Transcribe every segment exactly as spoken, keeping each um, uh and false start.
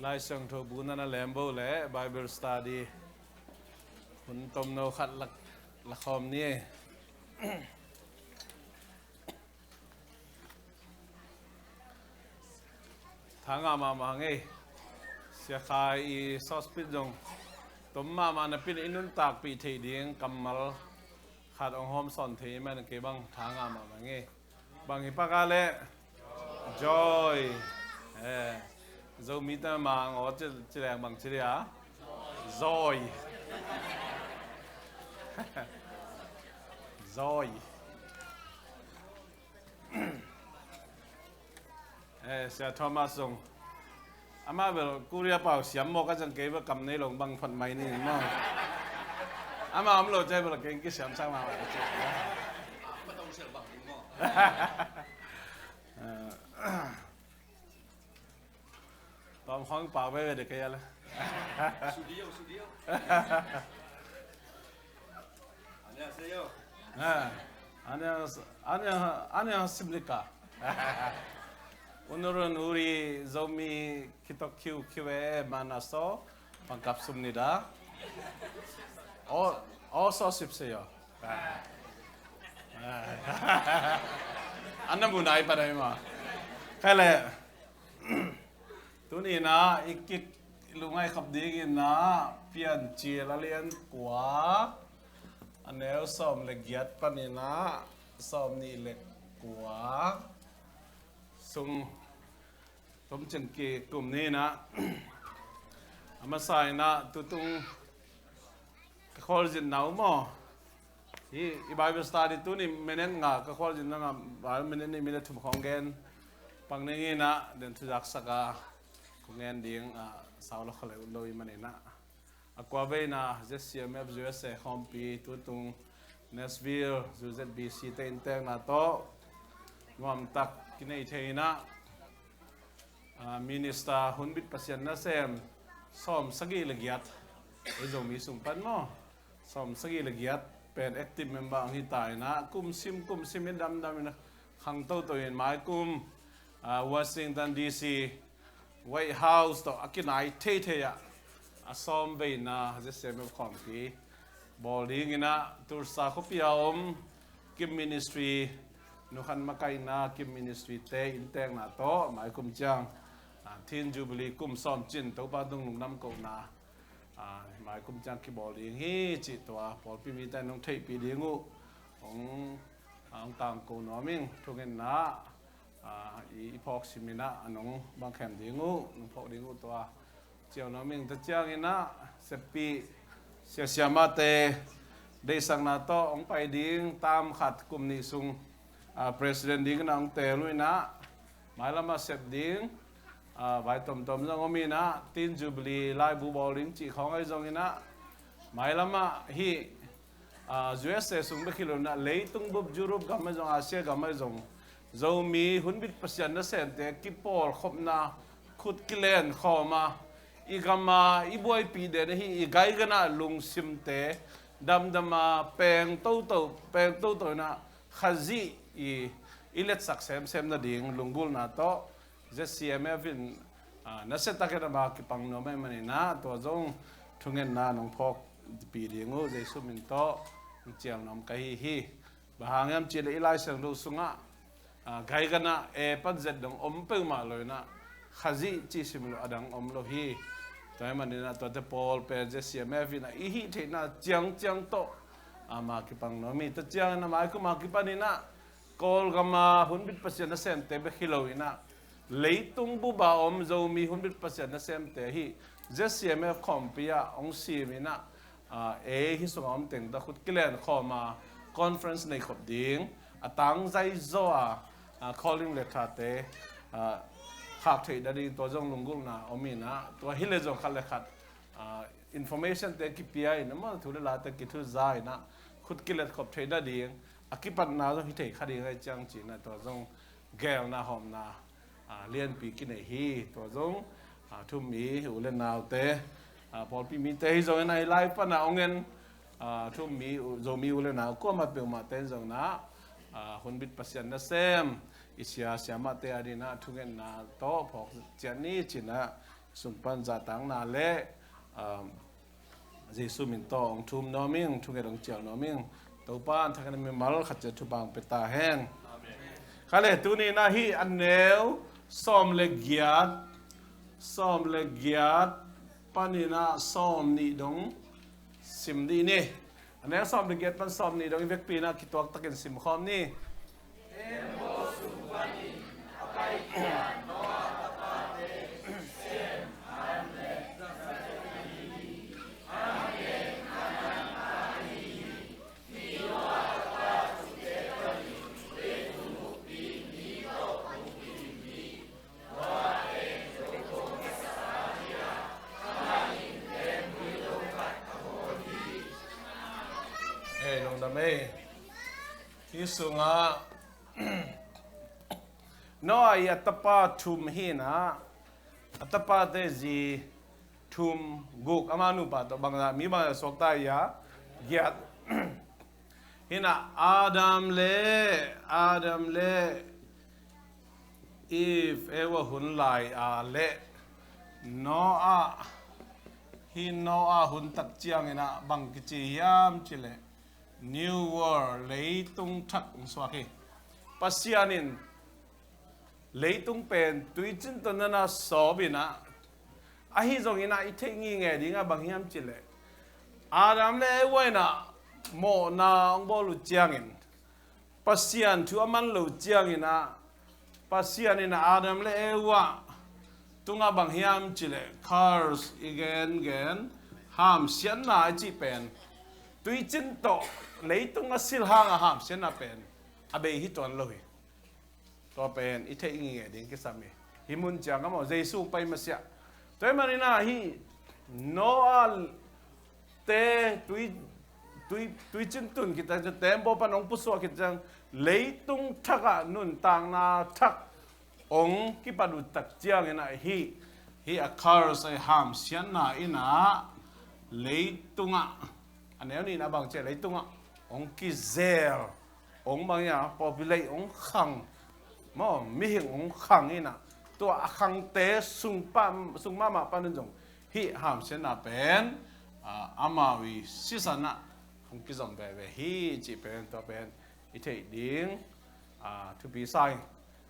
Lai Siangtho bu na na lem bo le Bible study hun tomno khat lak, lakhawm ni. Tha ngah mahmah ngei. Sia Khai i sawspit zong tom mahmah napi-in i nuntakpih theih ding kammal khat hong hawm sawn thei man kei bang tha ngah mahmah ngei. Bang hi pak a leh? Joy. Eh, Zomi ta mang aw ci, ci leng bang ci dia? Joy. Joy. Eh, Sia Thomas zong. Amah bel Korea pau siam mawk a, zang kei bel kam nei lo bang phot mai ni maw. Amah om lo ciang bel kei kisiam sang mah. Eh, tawm khawng pau veve de kei a le. Studio, studio. Annyeonghaseyo. Ah, annyeong, annyeong, annyeong simnika. 오늘은 우리 Zomi Kitokkiu Kiwe 만나서 반갑습니다. 어, 어서 오십시오. 아. 아. An na mu nai pa nai ma. Khai le. Tuni-in ah i kik lungngaih khop dingin ah Piancil a lian kua, a neu sawm le giat panin ah sawm nih le kua sung tomcin kikum ni-in ah, a masa in ah tutung ka khualzinna uh maw? Hi, i Bible study tuni minute nga, ka khualzinna nga, Bible minute nih, minute thum khawng gen. Pang ning in ah, den thuzaksak a, kong gen ding, ah, sau lo kha le ut lo i manin ah. A kua veina, Z C M F U S A khawmpi, tutung Nashville, U Z B C te inntekna tawh, nuamtak kinei thei in ah, ah, minister hunbit Pasian nasem, sawm sagih le giat, ei Zomi sung pan maw? Sawm sagih le giat pen active member ang hi ta in ah, kum sim, kum sim in damdam in ah, khang toto in mai kum, ah, Washington D C, White House tawh a kinai theithei ah, a sawm veina Z C M F khawmpi bawl dingin ah, Tulsa khuapi a om Kim Ministry, nukhan makaihna Kim Ministry te inntekna tawh, mai kum ciang, ah, Teen Jubilee kum sawm cin, Topa tung lungdam kohna, ah, mai kum ciang kibawl ding hi cih tua, pawlpi mite nong theihpih ding uh, hong, ah, hong tangko nuam ing, thungetna, ah, i, i phawk sim in ah, a nong bangkhem ding uh, nong phawk ding uh tua. Ciau nuam ing, tua ciangin ah, seppih, sia siamahte, deihsakna tawh, hong pai ding, tam khat kum nih sung, ah, president dingin ah hong teel uh in ah, mailam ah sep ding, ah, vai tomtom zong om in ah, Teen Jubilee laibu bawl ding cih khawng ahi zongin ah, mailam ah hih, ah, U S A sung bek hi lo in ah, leitung bup Europe gam ahi zong, Asia gam ahi zong, Zomi hunbit Pasian nasemte kipawlkhopna khut kilen khawm a, i gam a i buaipih den ahi, i gaiganah lungsimte damdam a, peng toto, peng toto in ah Khazih i, i letsak semsem nading lunggulhna tawh Z C M F in, ah, nasia takin a ma kipang nuam ahih manin ah, tua zong thungetna nong phawkpih ding uh Jesu min tawh hong cial nuam ka hi hi. Bang hang hiam cih leh i Lai Siangtho sungah, ah, gaiganah A pan Z dong om peuhmah lo in ah, Khazih cih sim lo a dang om lo hi. Tua ahih manin ah, tuate pawl pen Z C M F in ah i hih theihna ciangciang tawh, ah, ma kipang nuam hi. Tua ciangin ah, mai kum a kipanin ah, Kawlgam a hunbit Pasian nasemte bek hi lo in ah, leitung bup a om Zomi hunbit Pasian nasemte hih Z C M F khawmpi ah hong sim in ah, ah, ei hih sungah om teng tawh khut kilen khawm a, conference nei khop ding, a tangzai zaw a, ah, calling letter te, ah, khak theih nading, tua zong lunggulhna om in ah, tua hi leh zong khat le khat, ah, information te kipia in ah, maw, thu le late kithuza in ah, khut kilet khop theih nading, a kipatna zong hi thei kha ding ahih ciang ci-in ah, tua zong geelna hawmna, ah, lianpi kinei hi. Tua zong, ah, thu-um mi u le naute, ah, pawlpi mite hi zongin ah, hih lai pan ah hong en, ah, thu-um mi u, Zomi u le nau kuamah peuhmahte in zong in ah, ah, hunbit Pasian nasem, i sia siamahte adingin ah thungetna tawh phawk ciat ni ci-in ah, sung pan zahtakna le, um, Jesu min tawh hong thum nuam ing, thunget hong cial nuam ing. Topa in thakhat in mimal khat ciat thupha hong pia ta hen. Kha le tuni in ah hih a neu sawm le giat, sawm le giat panin ah sawm nih dong sim dih ni. A neu sawm le giat pan sawm nih dong i vekpi in ah kituak takin sim khawm ni. Hei, lungdam ei. Hih sungah Noah i a tapa thum hi in ah, a tapate zi thum, guk, ama nupa tawh bangzah, mi bangzah suak ta i a, giat. Hi in ah Adam le, Adam le Eve, Eva hun lai a le Noah, hi Noah hun tak ciangin ah bang kici hiam cih leh New World, leitung thak hong suak hi. Pasian in leitung pen tuicin tawh na na sawp in ah, ahi zongin ah i theih ngingei ding ah bang hiam cih leh Adam le Eva in ah mawhna hong bawl uh ciangin, Pasian thu a man lo ciangin ah, Pasian in ah Adam le Eva tungah bang hiam cih leh curse i gengen, hamsiatna i cih pen, tuicin tawh leitung a silh hang a hamsiatna pen a bei hi tuan lo hi. Tua pen i theih ngingei ding kisam hi. Hih mun ciang a maw, Jesu pai masiah. Tua ahih manin ah hih Noah te tui, tui, tuicin tun khit ciang, tembaw pan hong pusuak khit ciang, leitung thak ah nuntakna thak hong kipat uh tak ciangin ah hih, hih a curse, a hamsiatna in ah leitungah, a neu nih in ah bang ci a, leitungah hong kizel, hong bang hiam, populate, hong khang maw, mihing hong khang in ah, tua a khangte sung pa, sung mahmah panin zong hih hamsiatna pen, ah, amau i sisan ah hong kizom veve hi cih pen, tua pen i theih ding, ah, thupi sa hi.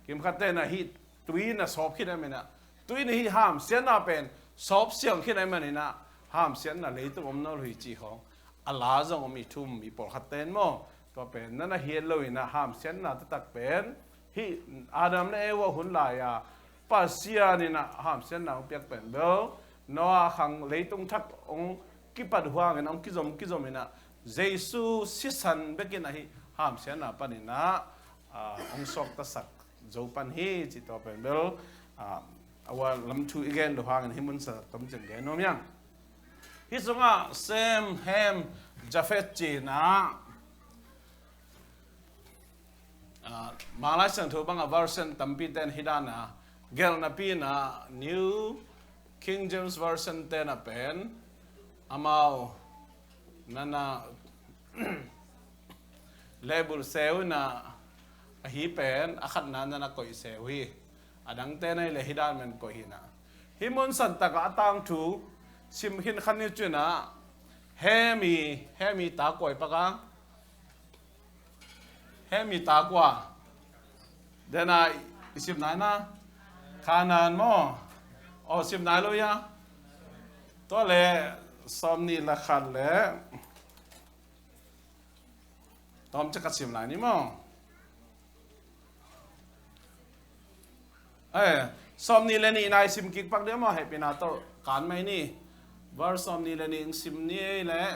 Kimkhatte in ah hih tui na sawp khit ahih manin ah, tui na hih hamsiatna pen sawp siang khit ahih manin ah, hamsiatna leitung om nawn lo hi cih khawng a la zong om hi, thu um hi, pawlkhatte in maw. Tua pen na na hiat lo in ah, hamsiatna taktak pen hih Adam le Eva hun lai a Pasian in ah hamsiatna hong piak pen bel, Noah khang, leitung thak hong kipat uh hangin hong kizom, kizom in ah, Jesu sisan bekin ah hih hamsiatna panin ah, ah, hong suaktasak zo pan hi cih tua pen bel, ah, a ua lam thu i gen lo hangin hih mun sa tom ciang gen nuam hi ing. Hih sungah Shem, Ham, Japheth ci in ah, ah, Manglai Siangtho bang a version tampi ten hih dan a gelh napi in ah, New King James Version ten ah pen amau na na label se uh in ah, ahi pen a khatna na na koih se uh hi. A dangte na hi leh hih dan men koih hi in ah. Hih mun santak ah a tangthu sim khin kha ni. Cih in ah, Ham i, Ham i ta kua i pak a? Ham i ta kua? Den a i sim nai na, Kanaan maw? Aw, sim nai lo hia? Tua leh sawmnih le khat le, tawm ciang ka sim lai ni maw? Eh, sawmnih le nih na i sim kik pak ding maw, hehpihna tawh kan mai ni. Verse sawmnih le nih in sim ni ei leh.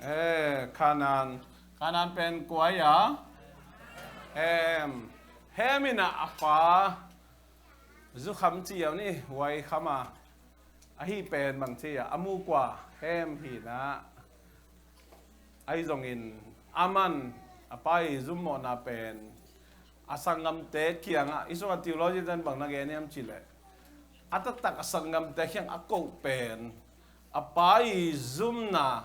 Eh, Kanaan. Kanaan pen kua hia? Ham. Ham in ah a pa, zukham ci hiam ni, huai kham a, ahi pen bang ci hia, a mu kua, Ham hi in ah. Ahi zongin, aman, a pa i zum mawhna pen, a sanggamte kiangah, i sungah theology ten bang na gen hiam cih leh, a taktak a sanggamte kiang a koh pen, a pa i zumna,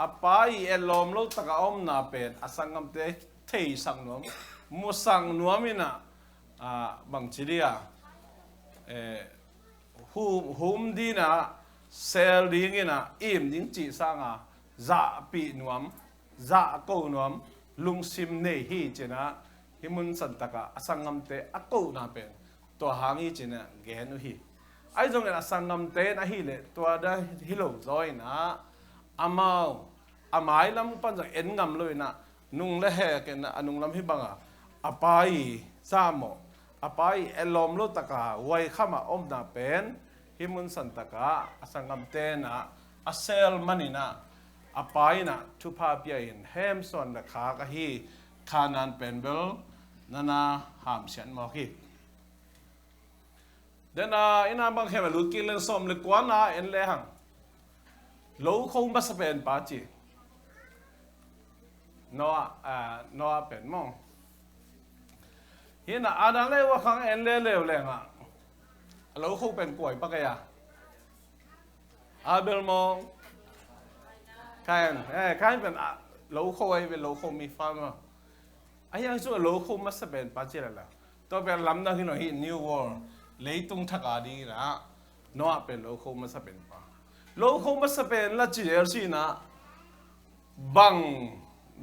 a pa i etlawm lo taka omna pen a sanggamte theisak nuam, musak nuam inah, ah, bangci dia, eh, hum, hum dinah, sel dinginah, im ding cih sanga, zahpih nuam, zahko nuam, lungsim nei hi cinah, hih mun santakah a sanggamte a kohna pen tua hang hi cinah gen uh hi. Ahi zongin a sanggamte in ahileh tua dah hi lo zaw inah, amau a mailam pan zong en ngam lo inah, nung le hek inah a nunglam hi banga a pa i zahmawh, a pa i etlawm lo taka huai khama omna pen hih mun santakah a sanggamte inah a sel maninah a pa inah thupha pia in hemsuan le khak ahi. Khanan pen bel nana hamsiat mawk hi. Dena ina bang khem a lut kik leng sawm le kuana en le hang. Lo kho masa pen pa ci. Noah, ah, Noah pen maw. Hina Adam le Eva khang en le leu lengah, a lo kho pen kuai pa kei a. Abel maw. Kain, eh, Kain pen a lo kho ai ve, lo kho mi fa maw. Ahi hang cu a lo kho masa pen pa ci lala. Tua pen lamdang hi lo hi, New World, leitung thak a ding inah Noah pen lo kho masa pen pa. Lo kho masa pen la ci zel si inah, bang,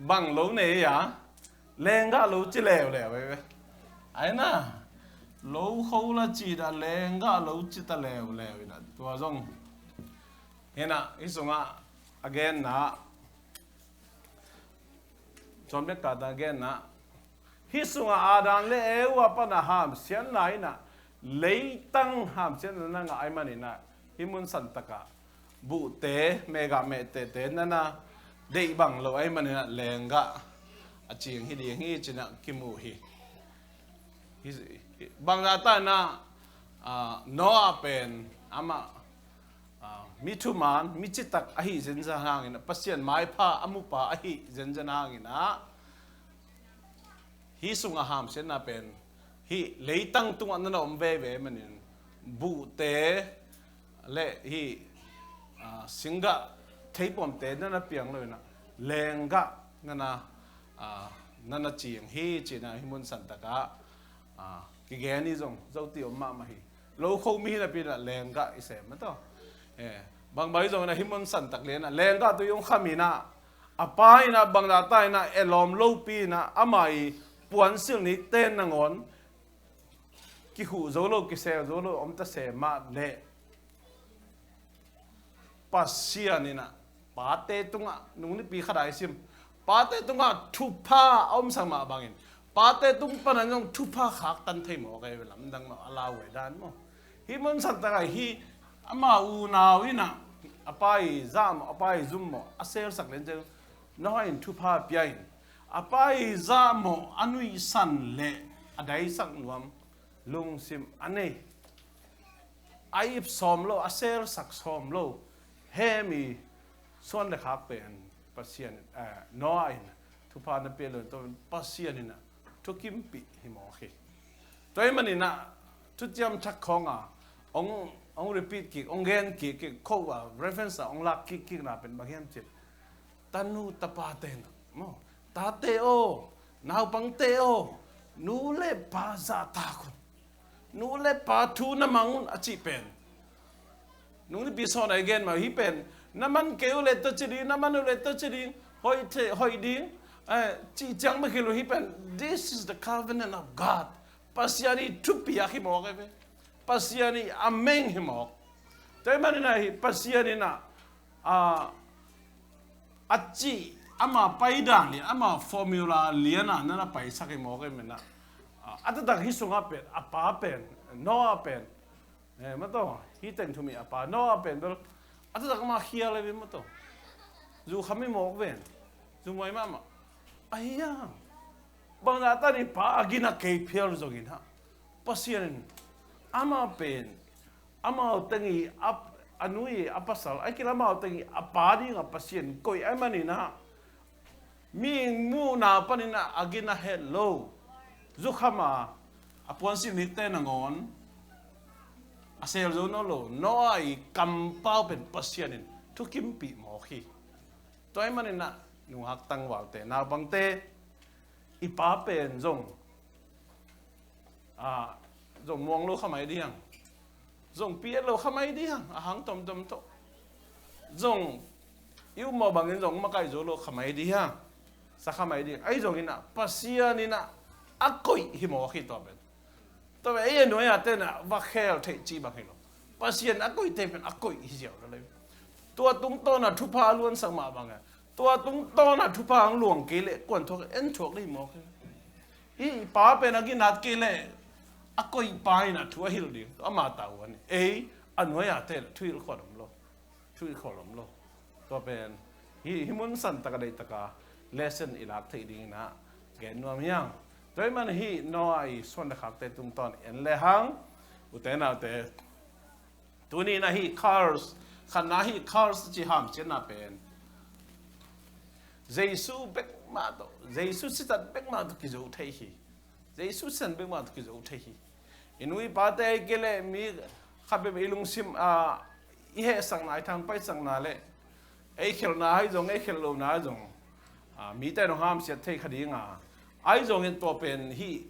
bang lo nei a, lenggah lo ci leuleu ai ve. Ai na, lo kho la ci dah lenggah lo ci ta leuleu inah tua zong. Hinah, hih sungah a genna, John Becker ta genna, hih sungah Adam le Eva pana hamsiatna inah, leitang hamsiatna na ngah ai maninah, hih mun santakah buhte, megah mehtehte nana deih bang lo ai maninah, lenggah a cing hi ding hi cinah kimu hi. Hi, hi, bangzah ta inah, ah, Noah pen amah, ah, mi thuman, mi citak ahi zenzen hangin, Pasian maipha a mupa ahi zenzen hangin ah, hih sungah hamsiatna pen hih leitang tungah nana om veve manin, buhte le hih, ah, singgah theipuamte nana piang lo inah, lenggah nana, ah, nana cing hi cinah hih mun santakah, ah, kigen hi zong zoti om mahmah hi. Lo kho mi hi napi inah lenggah i sem mataw. Eh, bangbai zong inah hih mun santak lianah lenggah tui hong kham inah, a pa inah bangzah ta inah etlawm lopi inah ama i puansilh nikte nangawn kihuh zo lo, kisel zo lo om ta se mah leh, Pasian inah pate tungah, nung nipi khat a i sim, pate tungah thupha a omsak mah bangin, pate tung panin zong thupha khaktan thei mawk ei ve, lamdang mah a lau ve dan maw. Hih mun santakah hih ama unau inah a pa i zahmawh, a pa i zummawh a selsak liancel, Noah in thupha pia in, a pa i zahmawh a nuihsan le a daisak nuam lungsim a nei, a ip sawm lo, a selsak sawm lo, hem i suan le khak pen Pasian, eh, Noah in thupha na pia lo in, tua Pasian inah thukimpih hi mawk hi. Tua ahih maninah thuciam thak khawnga hong, hong repeat kik, hong gen kik, kik, kho a, reference a hong lak kik, kikna pen bang hiam cih leh, tanu tapate inah maw, tate aw, naupangte aw, nu le pa zahtak un, nu le pa thu na mang un a cih pen, nung nipi sawm a i gen mah hih pen, na man kei uh leh tua ci ding, na man uh leh tua ci ding, hoih thei, hoih ding, eh, cih ciang mah hi lo hih pen. This is the covenant of God. Pasian i thupiak hi mawk ei ve. Pasian i a meng hi mawk. Tua ahih maninah hih Pasian inah, ah, a cih, ama paidan lian, ama formula lianah nana paisak hi mawk ei maninah. Ah, a taktak hih sungah pen, a pa pen, Noah pen, eh, mataw, hih teng thum i a pa, Noah pen bel a taktak mah khial ei ve mataw. Zu kham hi mawk ven. Zu muai mahmah. Ahi a, bangzah ta ni pa a gina kei phial zongin ah, Pasian in ama pen, amau teng i a, a nu i a pasal, a kilawm amau teng i a pa dingah Pasian koih ahih maninah, mi muhna paninah a gina het lo, zukham a, a puansilh nikte nangawn a sel zo nawn lo Noah i kampau pen Pasian in thukimpih mawk hi. Tua ahih manin ah nungak tangvalte, naupangte, i pa pen zong, a, zong muang lo kha mai ding, zong pi et lo kha mai ding, a hang tomtom tawh. Zong i upmawh bangin zong makaih zo lo kha mai ding, sa kha mai ding. Ahi zongin ah Pasian in ah a koih hi mawk hi tua pen. Tua pen ei a nuai-a ten ah va khel theih cih bang hi lo. Pasian a koihte pen a koih hi ziau lo lei. Tua tungtawn ah thupha a luansak mah bang a, tua tungtawn ah thupha hong luang kei leh kuan thuak, en thuak ding hi mawk hi. Hih pa pen a ginat kei leh a koih pa in ah thu a hilh ding, ama tau a ni. Ei a nuai-a ten ah thu hilh khual om lo. Thu hilh khual om lo. Tua pen hih, hih mun santak a deihtaka lesson i lak theih dingin ah gen nuam hi hang. Tua ahih man hih Noah i suan le khakte tungtawn en le hang, ute naute. Tuni in ah hih curse, khatna hih curse ci hamsiatna pen Jesu bek mah tawh, Jesu sitat bek mah tawh kizo thei hi. Jesu sitat bek mah tawh kizo thei hi. I nu i pate ahih kei leh mi khat bek i lungsim, a, i hehsakna, i thangpaisakna leh ei khelhna ahi zong, ei khelh lohna ahi zong, a, mite in hong hamsiat thei kha ding a. Ahi zongin tua pen hih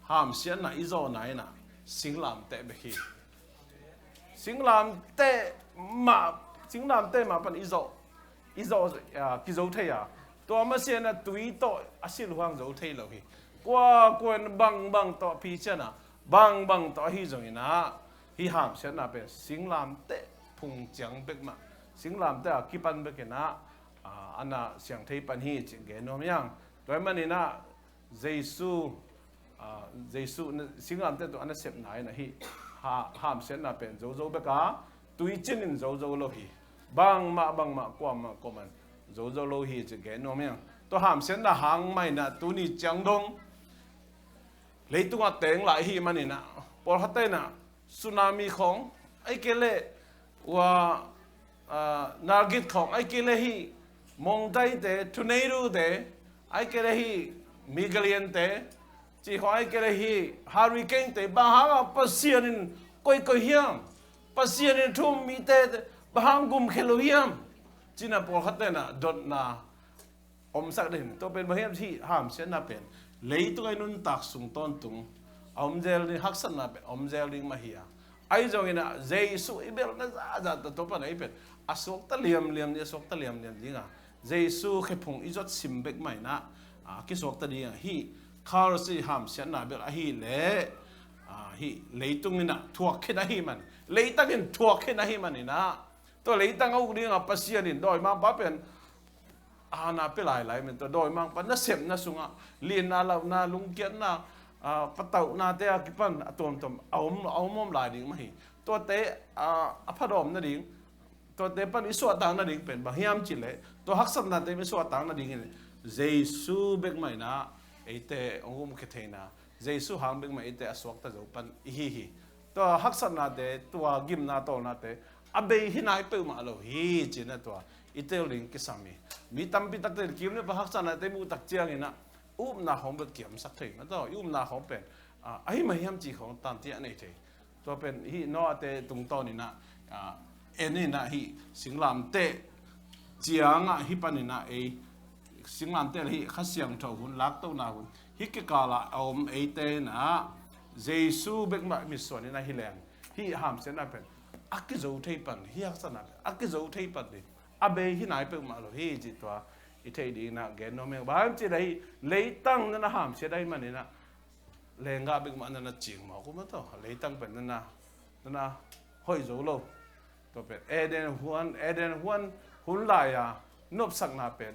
hamsiatna i zawhna in ah singlamteh bek hi. Singlamteh mah, singlamteh mah pan i zawh, i zawh, a, kizo thei a. Tua masiah in ah tui tawh a silh huang zo thei lo hi. Kua, kua in bangbang tawh a phisiat a, bangbang tawh ahi zongin ah hih hamsiatna pen singlamteh phung ciang bek mah, singlamteh a kipan bek in ah, a, a na siang thei pan hi cih gen nuam hi hang. Tua ahih manin ah Jesu, a, Jesu na, singlamteh tawh a nasepna in ah hih ha, hamsiatna pen zozo bek a, tuicin in zozo lo hi. Bangmah, bangmah, kuamah, kuamah in zozo lo hi cih gen nuam hi hang. Tua hamsiatna hang mah in ah tuni ciang dong leitungah teng lai ahih manin ah, pawlkhatte in ah tsunami khawng, ahih kei leh ua, a, nalgit khawng, ahih kei leh hih mongtaite, tornado te, ahih kei leh hih migaliante cih khawng, ahih kei leh hih hurricane te, bang hangah Pasian in koih koih hiam? Pasian in thu um mite bang hang gumkhia lo hiam? Ci-in ah pawlkhatte in ah dotna omsak ding. Tua pen bang hiam cih leh hamsiatna pen leitung a i nuntak sung tawntung a om zel ding, haksatna pen a om zel ding mah hi a. Ahi zongin ah Jesu i belhna zahzah tawh tua pan ah ei pen a suakta liamliam ding, a suakta liamliam ding a. Jesu khephung i zuat sim bek mah in ah, a, kisuakta ding a. Hih curse hamsiatna bel ahih leh, a, hih leitung in ah thuak khin ahih man, leitang in thuak khin ahih manin ah, tua leitang a uk ding a Pasian in dawimangpa pen a na pia lailai men, tua dawimangpa nasepna sungah lianna, lauhna, lungkiatna, a, patauhnate a kipan a tuamtuam a om, a om, om lai ding mah hi. Tuate, a, a phadawm nading, tuate pan i suahtak nading pen bang hiam cih leh, tua haksatnate i suahtak nadingin Jesu bek mah in ah eite hong umkhia theihna, Jesu hang bek mah eite a suakta zo pan i hi hi. Tua haksatnate, tua gimna tawlnate a bei hi nai peuhmah lo hi ci-in ah tua i tel ding kisam hi. Mi tampi takte in kim le pa haksatnate muh tak ciangin ah upna khawng bek kiamsak thei mah tawh, i upna khawng pen, a, ahi mah hiam cih khawng tantiah nei thei. Tua pen hih Noah-te tungtawn in ah, a, en in ah hih singlamteh ciangah hih panin ah ei singlamteh le hih Kha Siangtho hun, laktohna hun, hih kikalah a om eite in ah Jesu bek mah mitsuan in ah hi leng, hih hamsiatna pen a kizo thei pan, hih haksatna pen a kizo thei pan ding, a bei hi nai peuhmah lo hi cih tua i theih dingin ah gen nuam hi. Bang hiam cih leh hih leitang na na hamsiat ahih manin ah lenggah bek mah na na cing mawk uh mah tawh, leitang pen na na, na na hoih zo lo. Tua pen Eden huan, Eden huan hun lai-a nopsakna pen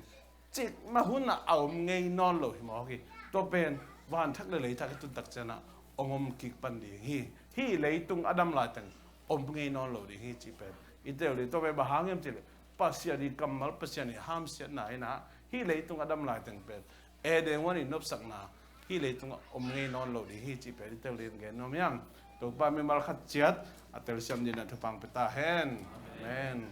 cikmah hun ah a om ngei nawn lo hi mawk hi. Tua pen vanthak le leithak i tun tak ciangin ah hong om kik pan ding hi. Hih leitung a dam laiteng om ngei nawn lo ding hi cih pen i tel ding. Tua pen bang hang hiam cih leh Pasian i kammal, Pasian i hamsiatna in ah hih leitung a dam laiteng pen Eden huan i nopsakna hih leitungah om ngei nawn lo ding hi cih pen i tel dingin gen nuam hi hang. Topa mimal khat ciat a telsiam dingin ah thupha hong pia ta hen. Amen.